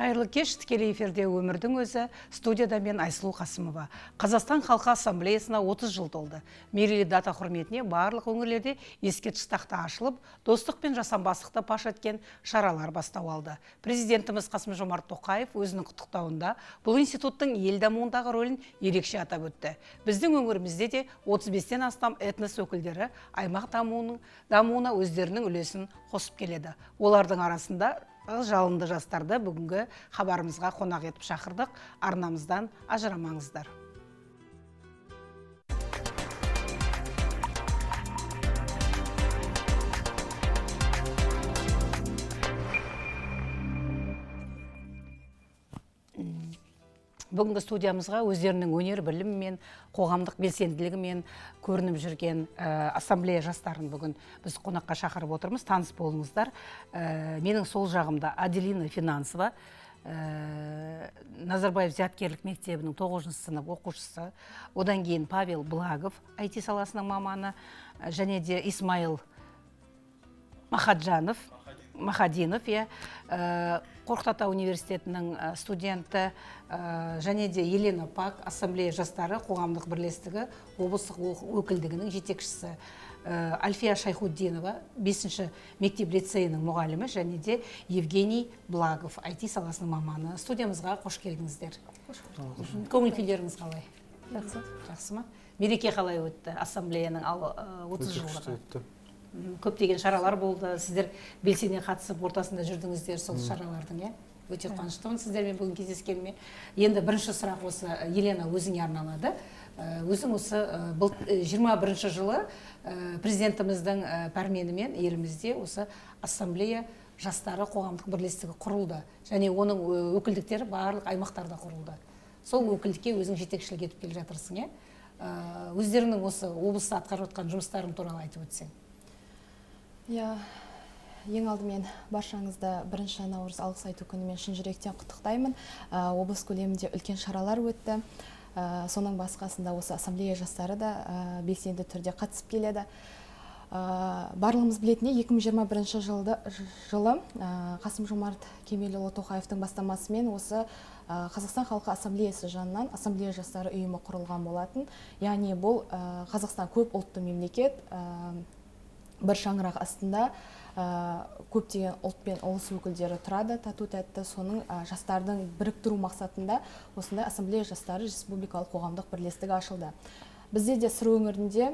Қайырлы кеш, тікелей эфирде өмірдің өзі, студияда мен Айсұлу Қасымова. Қазақстан халқы ассамблеясына 30 жыл толды. Мерейлі дата құрметіне барлық өңірлерде ескерткіш тақта ашылып, достық пен жасамбастықты паш еткен шаралар бастау алды. Президентіміз Қасым-Жомарт Тоқаев өзінің құттықтауында бұл институттың ел дамуындағы рөлін ерекше атап өтті. Біздің өңірімізде де 35-тен астам этнос өкілдері аймақ дамуына өздерінің үлесін қосып келеді. Олардың арасында жалынды жастарды бүгінгі хабарымызға қонақ етіп шақырдық. Арнамыздан ажырамаңыздар. Бүгінгі студиямызға өздерінің өнер білімімен, қоғамдық белсенділігімен көрініп жүрген ассамблея жастарын бүгін біз қонаққа шақырып отырмыз. Таныс болыңыздар. Менің сол жағымда Аделина Финансова, Назарбаев зияткерлік мектебінің 9 сынып оқушысы. Одан кейін Павел Благов, IT саласының маманы, және де Исмаил Махадинов, Қорқыт ата университетінің студенті, және де Елена Пак, ассамблея жастары қоғамдық бірлестігі облыстық өкілдігінің жетекшісі, Альфия Шайхуддинова, 5-ші мектеп лицейінің мұғалімі, және де Евгений Благов, IT саласының маманы. Студиямызға қош келдіңіздер. Көңіл күйлеріңіз қалай? Жақсы. Жақсы ма? Мереке қалай өтті ассамблеяның 30 жылдығы? Көптеген шаралар болды, сіздер белсене қатысып ортасында жүрдіңіздер сол шаралардың, иә? Өте қуаныштымын сіздермен бүгін кездескеніме. Енді бірінші сұрақ осы Елена өзіңе арналады. Өзің осы 21 жылы президентіміздің пәрменімен елімізде осы ассамблея жастары қоғамдық бірлестігі құрылды және оның өкілдіктері барлық аймақтарда құрылды. Сол өкілдікке өзің жетекшілік етіп келе жатырсың, иә? Өздерінің осы облыста атқарып жатқан жұмыстарың туралы айтып өтсең. Иә, ең алдымен баршаңызды 1 наурыз алғыс айту күнімен шын жүректен құттықтаймын. Облыс көлемінде үлкен шаралар өтті. Соның басқасында осы ассамблея жастары да белсенді түрде қатысып келеді. Барлығымыз білетіндей, 2021 жылы Қасым-Жомарт Кемелұлы Тоқаевтың бастамасымен осы Қазақстан халқы ассамблеясы жанынан ассамблея жастары ұйымы құрылған болатын. Яғни бұл Қазақстан көп ұлтты мемлекет, бір шаңырақ астында көптеген ұлт пен ұлыс өкілдері тұрады, тату тәтті. Соның жастардың біріктіру мақсатында осындай ассамблея жастары республикалық қоғамдық бірлестігі ашылды. Бізде де Сыр өңірінде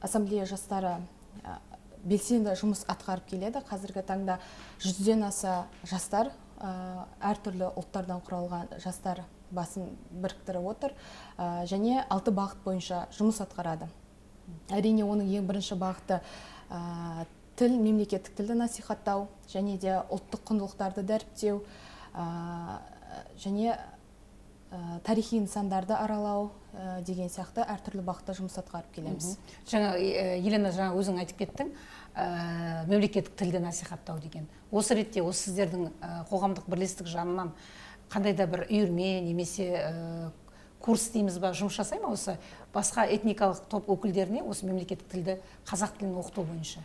ассамблея жастары белсенді жұмыс атқарып келеді. Қазіргі таңда 100-ден аса жастар, әртүрлі ұлттардан құралған жастар басын біріктіріп отыр және 6 бағыт бойынша жұмыс атқарады. Әрине, оның ең бірінші бағыты тіл, мемлекеттік тілді насихаттау, және де ұлттық құндылықтарды дәріптеу, және тарихи нысандарды аралау деген сияқты әртүрлі бағытта жұмыс атқарып келеміз. Жаңа, Елена, жаңа өзің айтып кеттің, мемлекеттік тілді насихаттау деген. Осы ретте осы сіздердің қоғамдық бірлестік жанынан қандай да бір үйірме немесе курс дейміз ба, жұмыс жасай ма осы басқа этникалық топ өкілдеріне осы мемлекеттік тілді, қазақ тілін оқыту бойынша?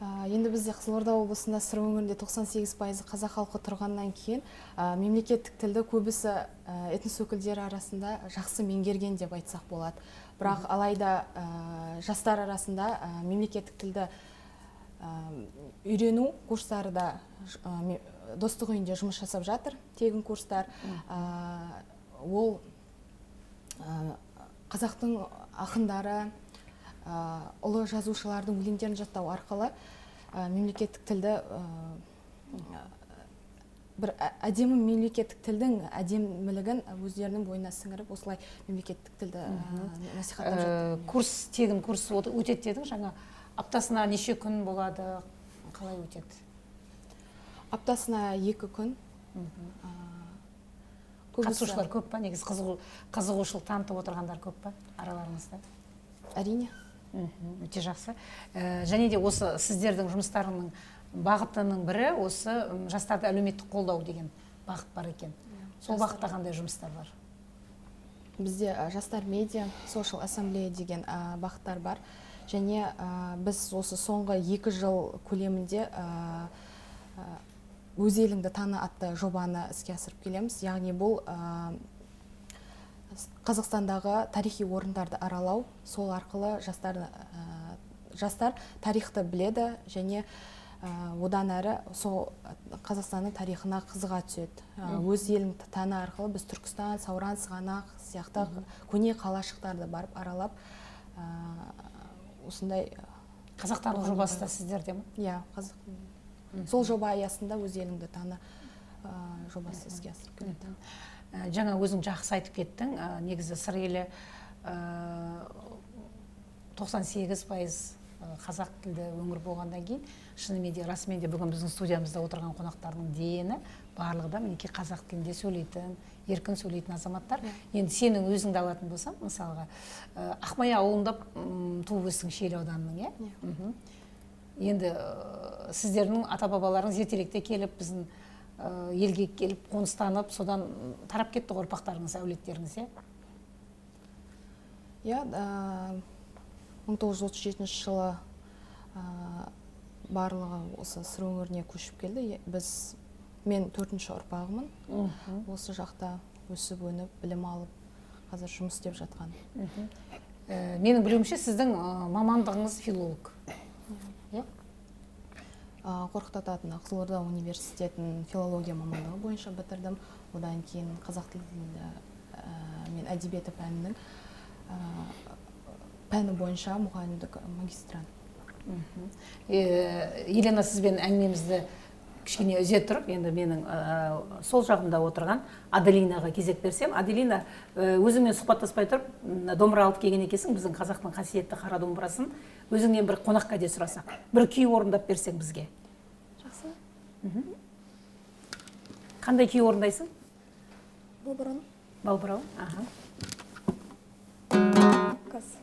Енді бізде Қызылорда облысында, Сыр өңірінде 98% қазақ халқы тұрғаннан кейін мемлекеттік тілді көбісі этнос өкілдері арасында жақсы меңгерген деп айтсақ болады. Бірақ алайда жастар арасында мемлекеттік тілді үйрену курстары да достық үйінде жұмыс жасап жатыр, тегін курстар. Ол қазақтың ақындары, ұлы жазушылардың өлеңдерін жаттау арқылы мемлекеттік тілді бір әдемі мемлекеттік тілдің әдемілігін өздерінің бойына сіңіріп, осылай мемлекеттік тілді насихаттап жатыр. Курс, тегін курс өтеді дедің жаңа. Аптасына неше күн болады, қалай өтеді? Аптасына 2 күн. Қатысушылар көп па? Негізі қызығушылық танытып отырғандар көп па араларыңызда? Әрине. Өте жақсы. Және де осы сіздердің жұмыстарының бағытының бірі осы жастарды әлеуметтік қолдау деген бағыт бар екен. Сол бағытта қандай жұмыстар бар? Бізде жастар медиа, social ассамблея деген бағыттар бар. Және біз осы соңғы 2 жыл көлемінде Өз еліңді таны атты жобаны іске асырып келеміз. Яғни бұл Қазақстандағы тарихи орындарды аралау, сол арқылы жастар тарихты біледі және одан әрі сол Қазақстанның тарихына қызыға түседі. Өз еліңді таны арқылы біз Түркістан, Сауран, Сығанақ сияқты көне қалашықтарды барып аралап, осындай. Қазақтардың жобасы да сіздерде ме? Иә, сол жоба аясында Өз еліңді таны жобасы іске асырып келеді. Жаңа өзің жақсы айтып кеттің, негізі Сыр елі 98% қазақ тілді өңір болғаннан кейін, шынымен де, расымен де бүгін біздің студиямызда отырған қонақтардың дені барлығы да мінекей қазақ тілінде сөйлейтін, еркін сөйлейтін азаматтар. Енді сенің өзіңді алатын болсам, мысалға, Ақмая ауылында туып өстің, Шиелі ауданының, иә? Енді сіздердің ата-бабаларыңыз ертеректе келіп, біздің елге келіп қоныстанып, содан тарап кетті ғой ұрпақтарыңыз, әулеттеріңіз, иә? Иә, 1937 жылы барлығы осы Сыр өңіріне көшіп келді. Мен 4-ші ұрпағымын. Осы жақта өсіп өніп, білім алып, қазір жұмыс істеп жатқан. Менің білуімше, сіздің мамандығыңыз филолог. Иә? Қорқыт ата атындағы Қызылорда университетін филология мамандығы бойынша бітірдім. Одан кейін қазақ тілі мен әдебиеті пәні бойынша мұғалімдік магистрант. Елена, сізбен әңгімемізді кішкене үзе тұрып, енді менің сол жағымда отырған Аделинаға кезек берсем. Аделина, өзіңмен сұхбаттаспай тұрып, домбыра алып келген екенсің, біздің қазақтың қасиетті қара домбырасын. Өзіңнен бір қонақ кәде сұрасақ, бір күй орындап берсең бізге. Жақсы. Қандай күй орындайсың? Балбырауын. Балбырауын, аха. Қаз.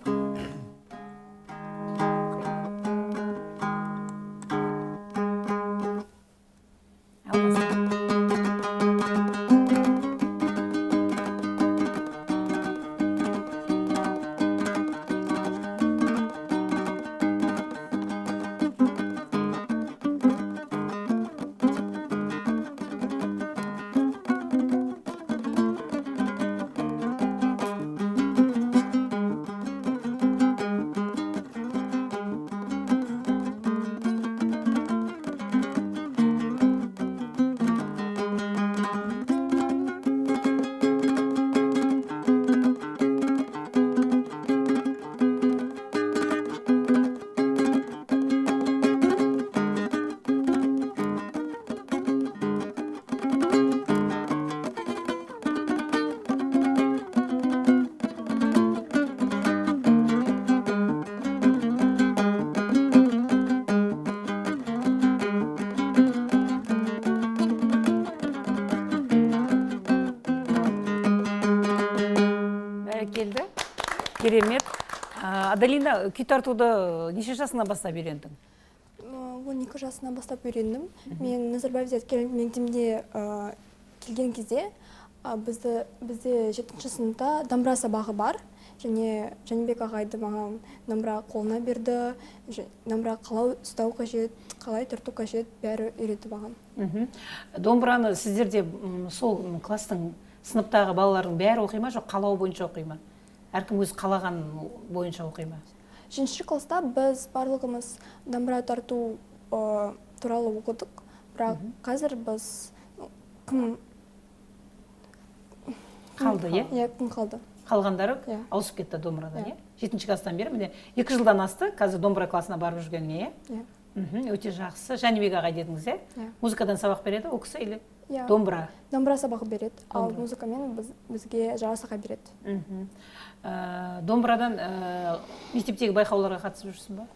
Керемет. Аделина, күй тартуды неше жасыңнан бастап үйрендің? 12 жасынан бастап үйрендім. Мен Назарбаев зияткерлік мектебіне келген кезде бізде 7-ші сыныпта домбыра сабағы бар. Және Жәнібек ағайды маған домбыра қолына берді. Домбыра қалай ұстау қажет, қалай тарту қажет, бәрі үйретті маған. Домбыраны сіздерде сол класстың, сыныптағы балалардың бәрі оқи ма, жоқ қалау бойынша оқи ма? Әркім өз қалаған бойынша оқи ма? 7-ші класста біз барлығымыз домбыра тарту туралы оқыдық, бірақ қазір біз кім қалды, иә? Иә, кім қалды. Қалғандары ауысып кетті домбырадан, иә? 7-ші класстан бері, міне 2 жылдан асты, қазір домбыра классына барып жүргеніне, иә? Иә. Өте жақсы. Жәнібек ағай дедіңіз, иә? Музыкадан сабақ береді ол кісі или домбыра? Домбыра сабағы береді, ал музыкамен бізге Жарас ағай береді. Домбырадан мектептегі байқауларға қатысып жүрсің ба?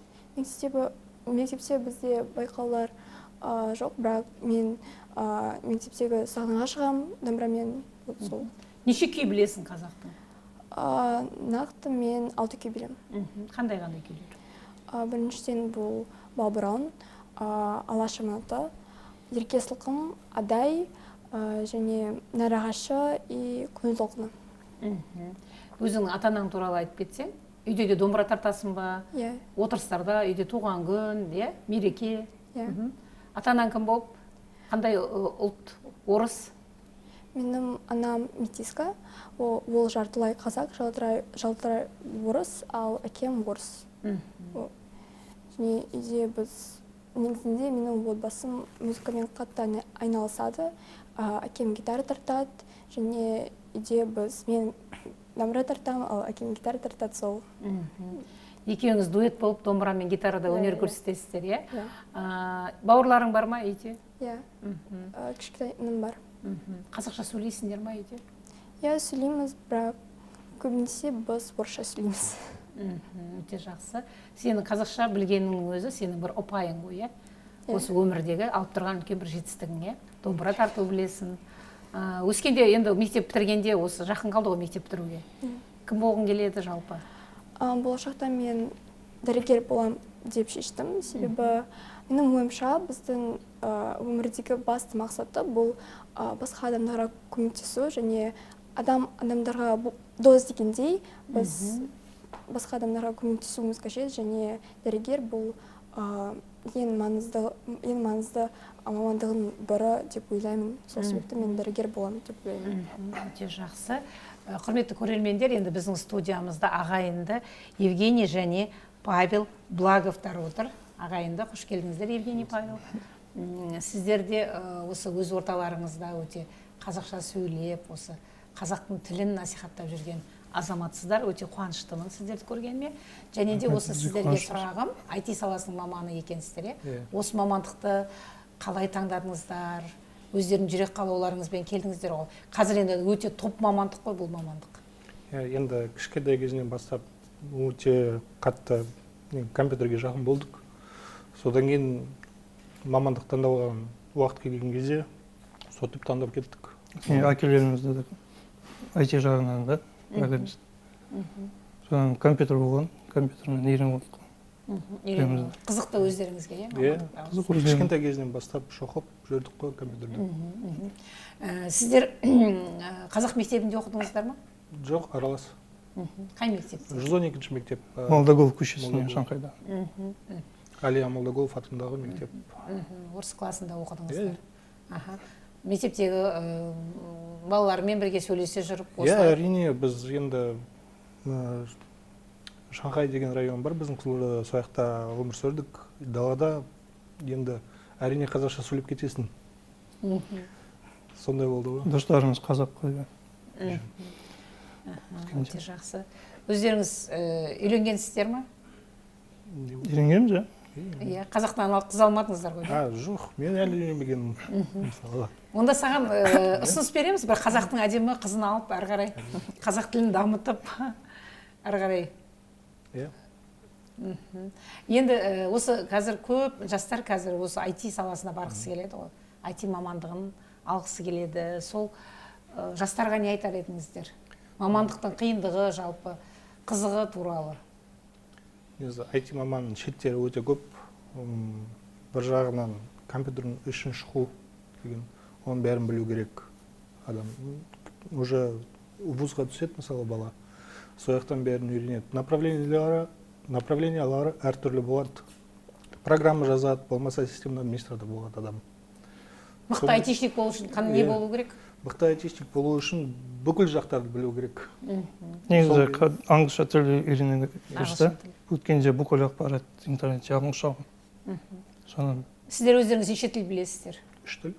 Мектепте бізде байқаулар жоқ, бірақ мен мектептегі сахнаға шығамын домбырамен. Сол. Неше күй білесің қазақтың? Нақты мен 6 күй білемін. Қандай-қандай күйлер? Біріншіден бұл Балбырауын, Алаш аманаты, Ерке сылқым, Адай және Нәр ағашы и Көңіл толқыны. Өзіңнің ата-анаң туралы айтып кетсең, үйде де домбыра тартасың ба? Иә. Отырыстарда, үйде туған күн, иә, мереке. Иә. Ата-анаң кім болып? Қандай ұлт? Орыс? Менің анам метиска, ол жартылай қазақ, жартылай орыс, ал әкем орыс. Және үйде біз негізінде менің отбасым музыкамен қатты айналысады. Әкем гитара тартады, және үйде біз мен домбыра тартамын, ал әкем гитара тартады сол. Екеуіңіз дуэт болып домбыра мен гитарада өнер көрсетесіздер, иә? Бауырларың бар ма үйде? Иә, кішкентай інім бар. Қазақша сөйлейсіңдер ма үйде? Иә, сөйлейміз, бірақ көбінесе біз орысша сөйлейміз. Өте жақсы. Сенің қазақша білгеніңнің өзі сенің бір ұпайың ғой, иә? Осы өмірдегі алып тұрған үлкен бір жетістігің, иә? Домбыра тарту білесің. Өскенде енді мектеп бітіргенде осы жақын қалды ғой мектеп бітіруге. Кім болғың келеді жалпы? Болашақта мен дәрігер болам деп шештім, себебі менің ойымша біздің өмірдегі басты мақсаты бұл басқа адамдарға көмектесу және адам адамдарға дос дегендей біз басқа адамдарға көмектесуіміз қажет, және дәрігер бұл ең маңызды мамандығының бірі деп ойлаймын. Сол себепті мен дәрігер боламын деп ойлаймын. Өте жақсы. Құрметті көрермендер, енді біздің студиямызда ағайынды Евгений және Павел Благовтар отыр. Ағайынды, қош келдіңіздер, Евгений, Павел. Сіздер де осы өз орталарыңызда өте қазақша сөйлеп, осы қазақтың тілін насихаттап жүрген азаматсыздар. Өте қуаныштымын сіздерді көргеніме. Және де осы сіздерге сұрағым, IT саласының маманы екенсіздер, иә? Осы мамандықты қалай таңдадыңыздар? Өздерінің жүрек қалауларыңызбен келдіңіздер ғой. Қазір енді өте топ мамандық қой бұл мамандық. Енді кішкентай кезінен бастап өте қатты компьютерге жақын болдық. Содан кейін мамандық таңдауға уақыт келген кезде сөйтіп таңдап кеттік. Әкелерімізді де IT жағынан да программист. Содан компьютер болған, компьютермен үйреніп алдық. Қызықты өздеріңізге, иә? Қызық. Кішкентай кезінен бастап шоқып жүрдік қой компьютерде. Сіздер қазақ мектебінде оқыдыңыздар ма? Жоқ, аралас. Қай мектепте? 112-ші мектеп. Молдагулов көшесінде, Шанхайда. Әлия Молдагулов атындағы мектеп. Орыс классында оқыдыңыздар. Мектептегі балалармен бірге сөйлесе жүріп осылай? Иә, әрине, біз енді Шанхай деген район бар, біздің Қызылордада, сол жақта өмір сүрдік. Далада енді әрине қазақша сөйлеп кетесің. Сондай болды ғой. Достарымыз қазақ қой. Өте жақсы. Өздеріңіз үйленгенсіздер ма? Үйленгенбіз, иә. Иә, қазақтан қыз алмадыңыздар ғой? Жоқ, мен әлі үйленбегенмін. Онда саған ұсыныс береміз, бір қазақтың әдемі қызын алып, әрі қарай қазақ тілін дамытып, әрі қарай. Иә. Енді осы қазір көп жастар қазір осы IT саласына барғысы келеді ғой. IT мамандығын алғысы келеді. Сол жастарға не айтар едіңіздер? Мамандықтың қиындығы, жалпы қызығы туралы. Негізі IT маманның шеттері өте көп. Бір жағынан компьютердің ішін шығу деген, оның бәрін білу керек адам. Уже вузға түседі мысалы бала, сол жақтан бәрін үйренеді. Направлениялары әртүрлі болады. Программа жазады, болмаса системный администратор болады адам. Мықты айтишник болу үшін не болу керек? Мықты айтишник болу үшін бүкіл жақтарды білу керек. Негізі ағылшынша тіл үйрену керек. Өткенде бүкіл ақпарат интернетте ағылшынша. Сіздер өздеріңіз неше тіл білесіздер? 3 тіл.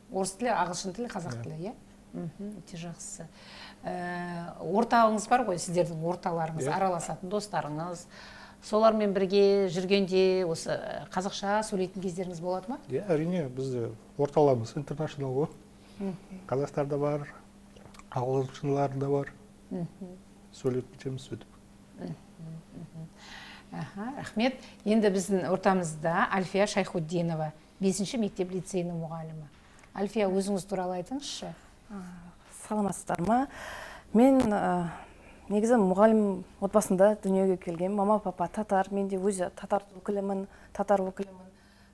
Орыс тілі, ағылшын тілі, қазақ тілі, иә? Өте жақсы. Орталығыңыз бар ғой, сіздердің орталарыңыз, араласатын достарыңыз. Солармен бірге жүргенде осы қазақша сөйлейтін кездеріңіз болады ма? Иә, әрине, бізде орталарымыз интернашнл ғой. Қазақтар да бар, ағылшындар да бар. Сөйлеп кетеміз сөйтіп. Рахмет. Енді біздің ортамызда Альфия Шайхутдинова, 5-ші мектеп лицейінің мұғалімі. Альфия, өзіңіз туралы айтыңызшы. Саламатсыздар ма? Мен негізі мұғалім отбасында дүниеге келген. Мама, папа татар, мен де өзі татар өкілімін, татар өкілімін.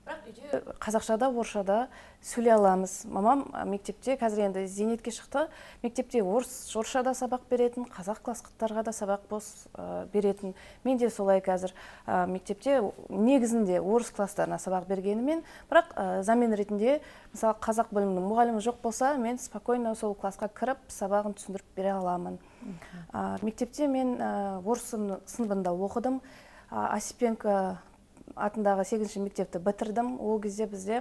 Бірақ Үйде қазақша да, орысша да сөйлей аламыз. Мамам мектепте, қазір енді зейнетке шықты, мектепте орысша да сабақ беретін, қазақ класстарға да сабақ бос беретін. Мен де солай қазір мектепте негізінде орыс класстарына сабақ бергенімен, бірақ замен ретінде, мысалы, қазақ бөлімінің мұғалімі жоқ болса, мен спокойно сол классқа кіріп, сабағын түсіндіріп бере аламын. Мектепте мен орыс сыныбында оқыдым. Осипенко атындағы 8-ші мектепті бітірдім. Ол кезде бізде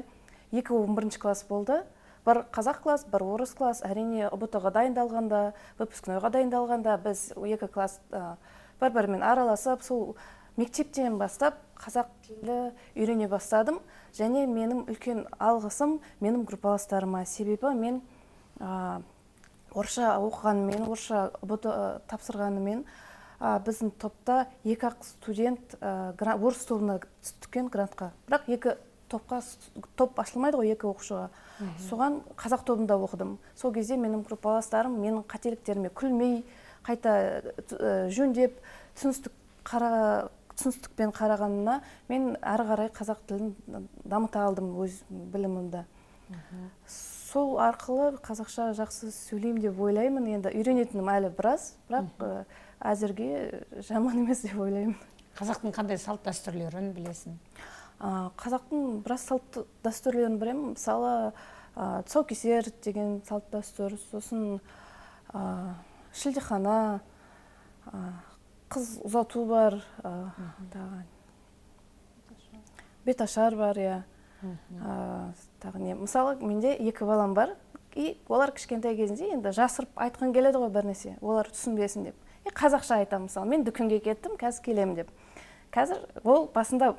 2 11 класс болды. Бір қазақ класс, бір орыс класс. Әрине, ҰБТ-ға дайындалғанда, выпускнойға дайындалғанда біз екі класс бір-бірімен араласып, сол мектептен бастап қазақ тілі үйрене бастадым. Және менің үлкен алғысым менің группаластарыма. Себебі мен орысша оқығанымен, орысша ҰБТ тапсырғанымен, біздің топта екі ақ студент орыс тобына түскен грантқа. Бірақ екі топқа топ ашылмайды ғой екі оқушыға. Соған қазақ тобында оқыдым. Сол кезде менің группаластарым менің қателіктеріме күлмей, қайта жөндеп, түсіністікпен қарағанына мен әрі қарай қазақ тілін дамыта алдым өз білімімді. Сол арқылы қазақша жақсы сөйлеймін деп ойлаймын. Енді үйренетінім әлі біраз, бірақ әзірге жаман емес деп ойлаймын. Қазақтың қандай салт дәстүрлерін білесің? Қазақтың біраз салт дәстүрлерін білемін. Мысалы, тұсаукесер деген салт дәстүр, сосын шілдехана, қыз ұзату бар, тағы беташар бар, иә. Тағы не? Мысалы, менде екі балам бар, и олар кішкентай кезінде енді жасырып айтқан келеді ғой бір нәрсе, олар түсінбесін деп. И қазақша айтамын, мысалы, мен дүкенге кеттім, қазір келемін деп. Қазір ол басында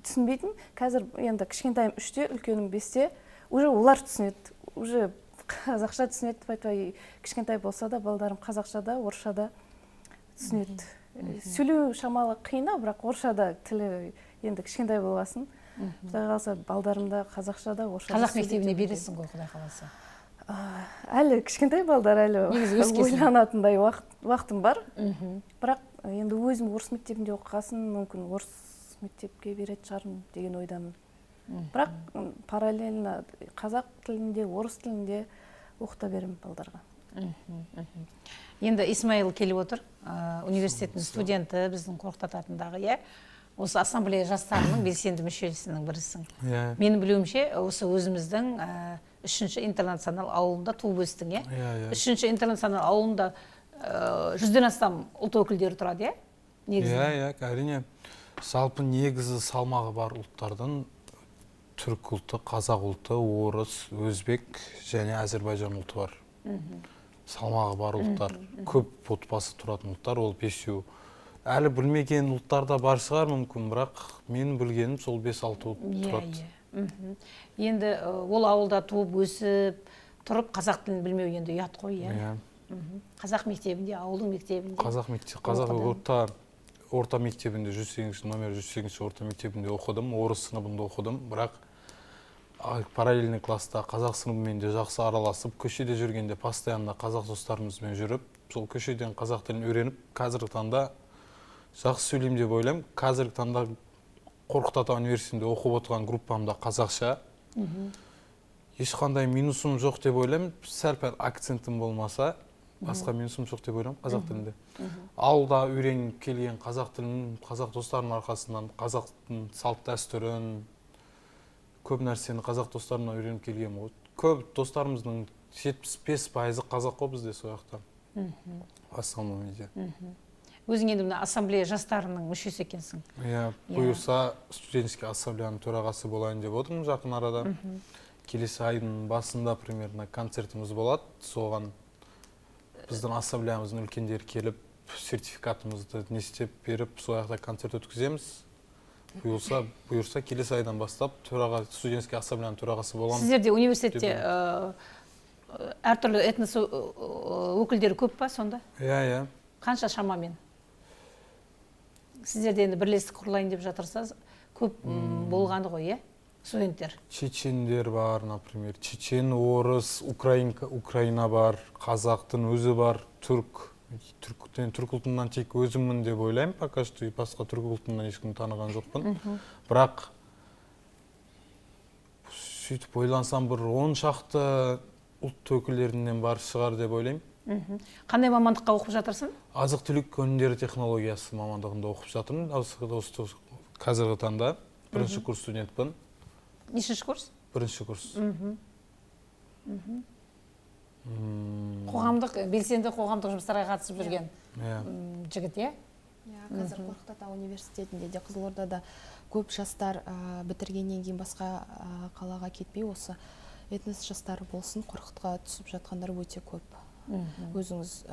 түсінбейтін, қазір енді кішкентайым 3-те, үлкенім 5-те, уже олар түсінеді, уже қазақша түсінеді деп айтпай, кішкентай болса да балдарым қазақша да, орысша да түсінеді. Сөйлеу шамалы қиындау, бірақ орысша да тілі енді кішкентай болғасын. Құдай қаласа, балдарым да қазақша да, орысша да. Қазақ мектебіне бересің ғой, Құдай қаласа. Әлі кішкентай балдар, әлі ойланатындай уақытым бар. Бірақ енді өзім орыс мектебінде оқығасын, мүмкін орыс мектепке беретін шығармын деген ойдамын. Бірақ параллельно қазақ тілінде, орыс тілінде оқыта беремін балдарға. Енді Исмаил келіп отыр, университеттің студенті, біздің Қорқыт ата атындағы, иә? Осы ассамблея жастарының белсенді мүшесінің бірісің. Менің білуімше, осы өзіміздің 3-ші интернационал ауылында туып өстің, иә? 3-ші интернационал ауылында 100-ден астам ұлт өкілдері тұрады, иә? Негізінде. Иә, әрине. Жалпы негізі салмағы бар ұлттардың түрік ұлты, қазақ ұлты, орыс, өзбек және әзербайжан ұлты бар. Салмағы бар ұлттар, көп отбасы тұратын ұлттар, ол 5-еу. Әлі білмеген ұлттар да бар шығар мүмкін, бірақ менің білгенім сол 5-6 ұлт тұрады. Енді ол ауылда туып, өсіп, тұрып қазақ тілін білмеу енді ұят қой, иә? Қазақ мектебінде, ауылдың мектебінде. Қазақ мектебі, қазақ орта мектебінде 108 номер 108 орта мектебінде оқыдым, орыс сыныбында оқыдым, бірақ параллельный класста қазақ сыныбымен де жақсы араласып, көшеде жүргенде постоянно қазақ достарымызбен жүріп, сол көшеден қазақ тілін үйреніп, қазіргі таңда жақсы сөйлеймін деп ойлаймын. Қазіргі таңда Қорқыт ата университетінде оқып отырған группамда қазақша. Ешқандай минусым жоқ деп ойлаймын. Сәл-пәл акцентім болмаса, басқа минусым жоқ деп ойлаймын қазақ тілінде. Ауылда үйреніп келген қазақ тілін, қазақ достарымның арқасынан, қазақтың салт дәстүрін, көп нәрсені қазақ достарымнан үйреніп келгенмін. Көп достарымыздың 75% қазақ қой бізде сол жақта. Основной идея. Өзің енді мына ассамблея жастарының мүшесі екенсің. Иә, бұйырса студенческий ассамблеяның төрағасы болайын деп отырмын жақын арада. Келесі айдың басында примерно концертіміз болады. Соған біздің ассамблеямыздың үлкендері келіп, сертификатымызды не істеп беріп, сол жақта концерт өткіземіз. Бұйырса келесі айдан бастап төраға, студенческий ассамблеяның төрағасы боламын. Сіздерде университетте әртүрлі этнос өкілдері көп па сонда? Иә, иә. Қанша шамамен? Сіздерде енді бірлестік құрылайын деп жатырсыз, көп болғаны ғой, иә? Студенттер. Чечендер бар, например, чечен, орыс, Украина бар, қазақтың өзі бар, түрк. Түрк ұлтынан тек өзіммін деп ойлаймын, пока что басқа түрк ұлтынан ешкім таныған жоқпын. Бірақ Сөйтіп ойлансам, бір 10 шақты ұлт өкілдерінен бар шығар деп ойлаймын. Қандай мамандыққа оқып жатырсың? Азық-түлік өнімдері технологиясы мамандығында оқып жатырмын. Қазіргі таңда бірінші курс студентпін. Нешінші курс? Бірінші курс. Қоғамдық, белсенді қоғамдық жұмыстарға қатысып жүрген жігіт, иә? Иә, қазір Қорқыт ата университетінде де, Қызылордада көп жастар бітіргеннен кейін басқа қалаға кетпей, осы этнос жастары болсын, Қорқытқа түсіп жатқандар өте көп. Өзіңіз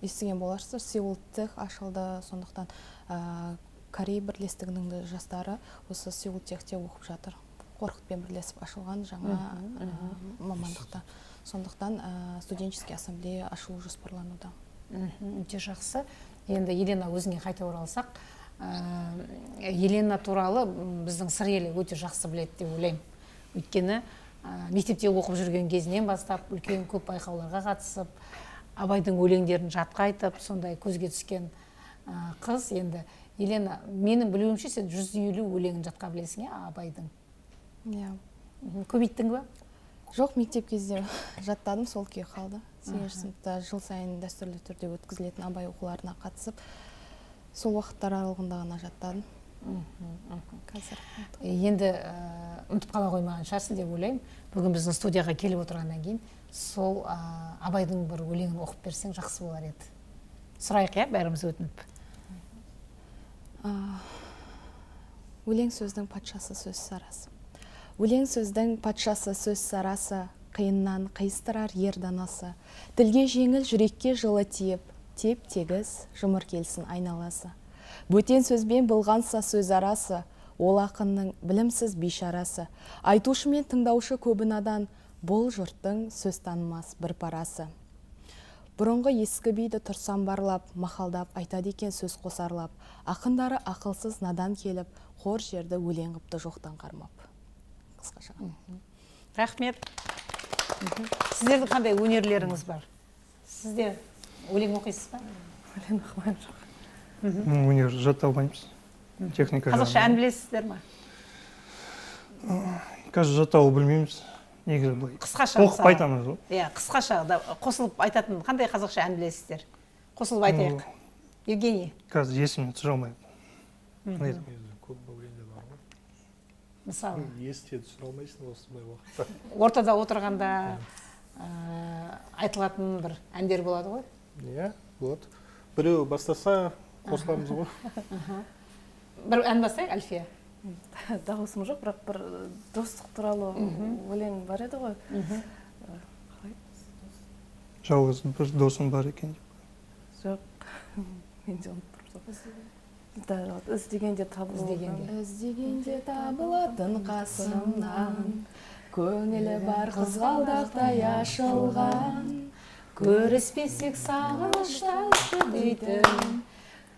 естіген боларсыздар, Сеул Тех ашылды, сондықтан Корей бірлестігінің де жастары осы Сеул Техте оқып жатыр. Қорқытпен бірлесіп ашылған жаңа мамандықта. Сондықтан студенческий ассамблея ашылу жоспарлануда. Өте жақсы. Енді Елена, өзіңе қайта оралсақ, Елена туралы біздің Сыр елі өте жақсы біледі деп ойлаймын. Өйткені мектепте оқып жүрген кезінен бастап үлкен көп байқауларға қатысып, Абайдың өлеңдерін жатқа айтып, сондай көзге түскен қыз. Енді Елена, менің білуімше, сен 150 өлеңін жатқа білесің, иә, Абайдың? Иә. Көбейттің ба? Жоқ, мектеп кезде жаттадым, сол күйі қалды. 8-ші сыныпта жыл сайын дәстүрлі түрде өткізілетін Абай оқуларына қатысып, сол уақыттар аралығында ғана жаттадым. Қазір. Енді ұмытып қала қоймаған шығарсың деп ойлаймын. Бүгін біздің студияға келіп отырғаннан кейін сол Абайдың бір өлеңін оқып берсең жақсы болар еді. Сұрайық, иә, бәріміз өтініп. Өлең сөздің патшасы сөз сарасы. Өлең сөздің патшасы сөз сарасы, қиыннан қиыстырар ер данасы. Тілге жеңіл, жүрекке жылы тиіп, теп тегіс жұмыр келсін айналасы. Бөтен сөзбен былғанса сөз арасы, ол ақынның білімсіз бейшарасы. Айтушы мен тыңдаушы көбі надан, бұл жұрттың сөз танымас бір парасы. Бұрынғы ескі биді тұрсам барлап, мақалдап айтады екен сөз қосарлап. Ақындары ақылсыз надан келіп, қор жерді өлең қыпты жоқтан қармап. Қысқаша. Рахмет. Сіздердің қандай өнерлеріңіз бар? Сізде өлең оқисыз ба? Өлең оқымаймын, жоқ. Өнер жата алмаймыз. Техника. Қазақша ән білесіздер ма? Қазір жаттауы білмейміз. Негізі былай. Қысқаша. Оқып айтамыз ғой. Иә, қысқаша қосылып айтатын қандай қазақша ән білесіздер? Қосылып айтайық. Евгений. Қазір есіме түсіре алмаймын. Көп өлеңдер бар ғой. Мысалы. Есте түсіре алмайсың осындай уақытта. Ортада отырғанда айтылатын бір әндер болады ғой? Иә, болады. Біреу бастаса қосыламыз ғой. Бір ән бастайық, Альфия. Дауысым жоқ, бірақ бір достық туралы өлең бар еді ғой. Қалай? Жалғыз бір досым бар екен деп. Жоқ, мен де ұмытып тұрмын. Да, іздегенде табылатын. Іздегенде табылатын қасымнан, көңілі бар қызғалдақтай ашылған. Көріспесек сағыныштан жүдейтін,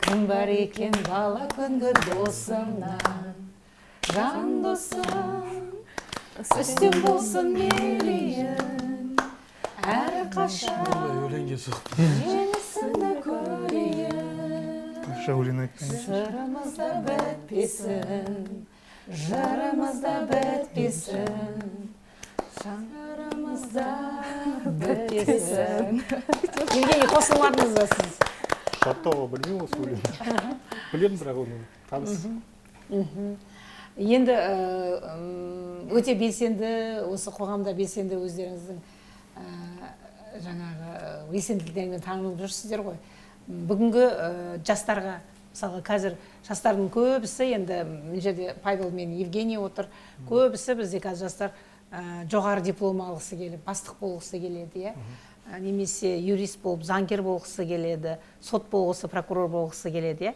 кім бар екен бала күнгі досымнан. Жан досым, үстем болсын мерейім, әрқашан жеңісіңді көрейін. Сырымыз да бітпесін, жырымыз да бітпесін, жанарымыз да бітпесін. Евгений, қосылмадыңыз ба сіз? Жаттауға білмеймін осы өлеңді. Білемін, бірақ оны таныс. Енді өте белсенді, осы қоғамда белсенді өздеріңіздің жаңағы белсенділіктеріңізбен танылып жүрсіздер ғой. Бүгінгі жастарға, мысалға қазір жастардың көбісі, енді мына жерде Павел мен Евгений отыр, көбісі бізде қазір жастар жоғары диплом алғысы келіп, бастық болғысы келеді, иә? Немесе юрист болып, заңгер болғысы келеді, сот болғысы, прокурор болғысы келеді, иә?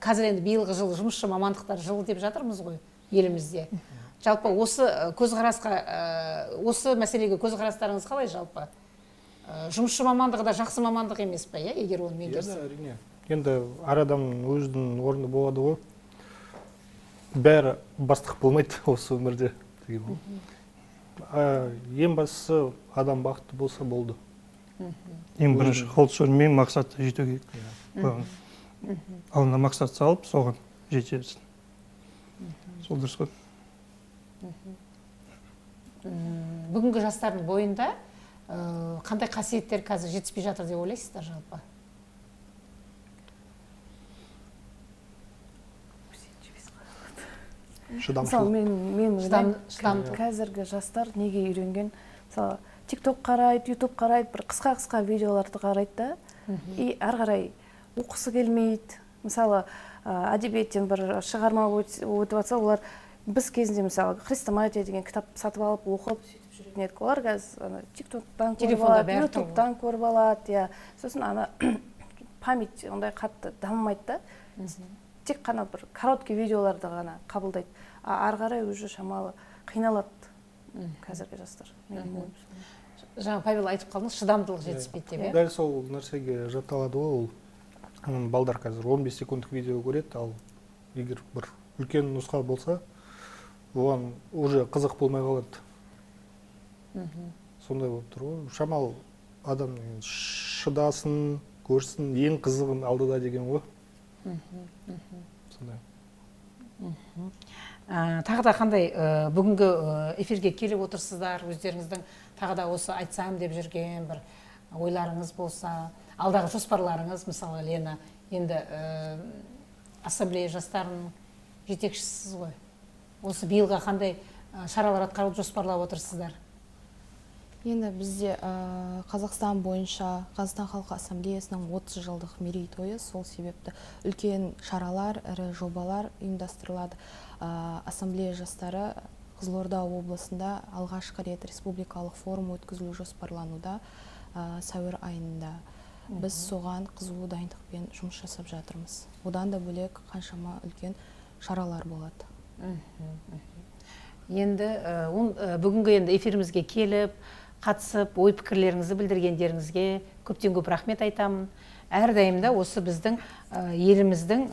Қазір енді биылғы жыл жұмысшы мамандықтар жылы деп жатырмыз ғой елімізде. Жалпы осы көзқарасқа, осы мәселеге көзқарастарыңыз қалай жалпы? Жұмысшы мамандығы да жақсы мамандық емес пе, иә, егер оны меңгерсе? Әрине. Енді әр адамның өзінің орны болады ғой. Бәрі бастық болмайды осы өмірде деген. Ең бастысы адам бақытты болса болды. Ең бірінші қол түсірмей мақсатқа жету керек. Алдына мақсат салып, соған жетесің. Сол дұрыс қой. Бүгінгі жастардың бойында қандай қасиеттер қазір жетіспей жатыр деп ойлайсыздар жалпы? Мысалы, мен ойлаймын, қазіргі жастар неге үйренген? Мысалы, TikTok қарайды, YouTube қарайды, бір қысқа-қысқа видеоларды қарайды да, и әрі қарай оқысы келмейді. Мысалы, әдебиеттен бір шығарма өтіп жатса, олар біз кезінде, мысалы, Хрестоматия деген кітап сатып алып оқып сөйтіп жүретін едік. Олар қазір TikTok-тан көріп алады, YouTube-тан көріп алады, сосын ана память ондай қатты дамымайды да. Тек қана бір короткий видеоларды ғана қабылдайды. Ары қарай уже шамалы қиналады қазіргі жастар. Жаңа Павел айтып қалдыңыз, шыдамдылық жетіспейді деп. Дәл сол нәрсеге жаталады ғой, ол балдар қазір 15 секундтық видео көреді, ал егер бір үлкен нұсқа болса, оған уже қызық болмай қалады. Сондай болып тұр ғой. Шамалы адам шыдасын, көрсін, ең қызығын алдыда деген ғой. Сондай. Тағы да қандай бүгінгі эфирге келіп отырсыздар, өздеріңіздің тағы да осы айтсам деп жүрген бір ойларыңыз болса, алдағы жоспарларыңыз, мысалы, Лена, енді ассамблея жастарының жетекшісісіз ғой. Осы биылға қандай шаралар атқаруды жоспарлап отырсыздар? Енді бізде Қазақстан бойынша Қазақстан халқы ассамблеясының 30 жылдық мерейтойы, сол себепті үлкен шаралар, ірі жобалар ұйымдастырылады. Ассамблея жастары Қызылорда облысында алғашқы рет республикалық форум өткізілу жоспарлануда сәуір айында. Біз соған қызу дайындықпен жұмыс жасап жатырмыз. Одан да бөлек қаншама үлкен шаралар болады. Енді бүгінгі енді эфирімізге келіп, қатысып, ой пікірлеріңізді білдіргендеріңізге көптен көп рахмет айтамын. Әрдайым да осы біздің еліміздің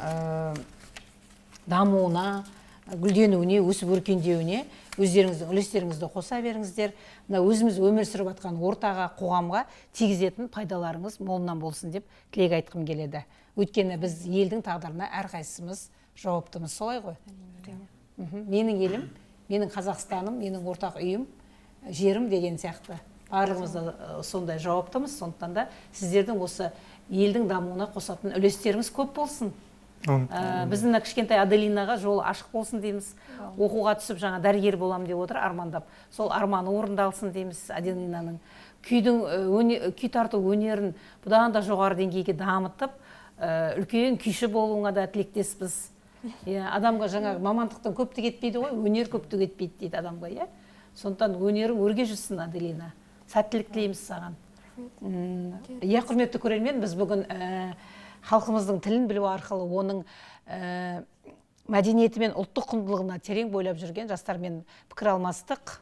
дамуына, гүлденуіне, өсіп өркендеуіне өздеріңіздің үлестеріңізді қоса беріңіздер. Мына өзіміз өмір сүріп жатқан ортаға, қоғамға тигізетін пайдаларыңыз молынан болсын деп тілек айтқым келеді. Өйткені біз елдің тағдырына әрқайсымыз жауаптымыз, солай ғой? Менің елім, менің Қазақстаным, менің ортақ үйім, жерім деген сияқты. Барлығымыз да сондай жауаптымыз, сондықтан да сіздердің осы елдің дамуына қосатын үлестеріңіз көп болсын. Біздің кішкентай Аделинаға жолы ашық болсын дейміз. Оқуға түсіп жаңа дәрігер болам деп отыр армандап. Сол арманы орындалсын дейміз Аделинаның. Күй тарту өнерін бұдан да жоғары деңгейге дамытып, үлкен күйші болуыңа да тілектеспіз. Адамға жаңағы мамандықтың көптік етпейді ғой, өнер көптік етпейді дейді адамға, иә. Сондықтан өнерің өрге жүрсін, Аделина. Сәттілік тілейміз саған. Иә, құрметті көрермен, біз бүгін халқымыздың тілін білу арқылы оның мәдениеті мен ұлттық құндылығына терең бойлап жүрген жастармен пікір алмастық,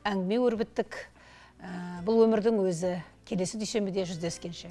әңгіме өрбіттік. Бұл өмірдің өзі. Келесі дүйсенбіде жүздескенше.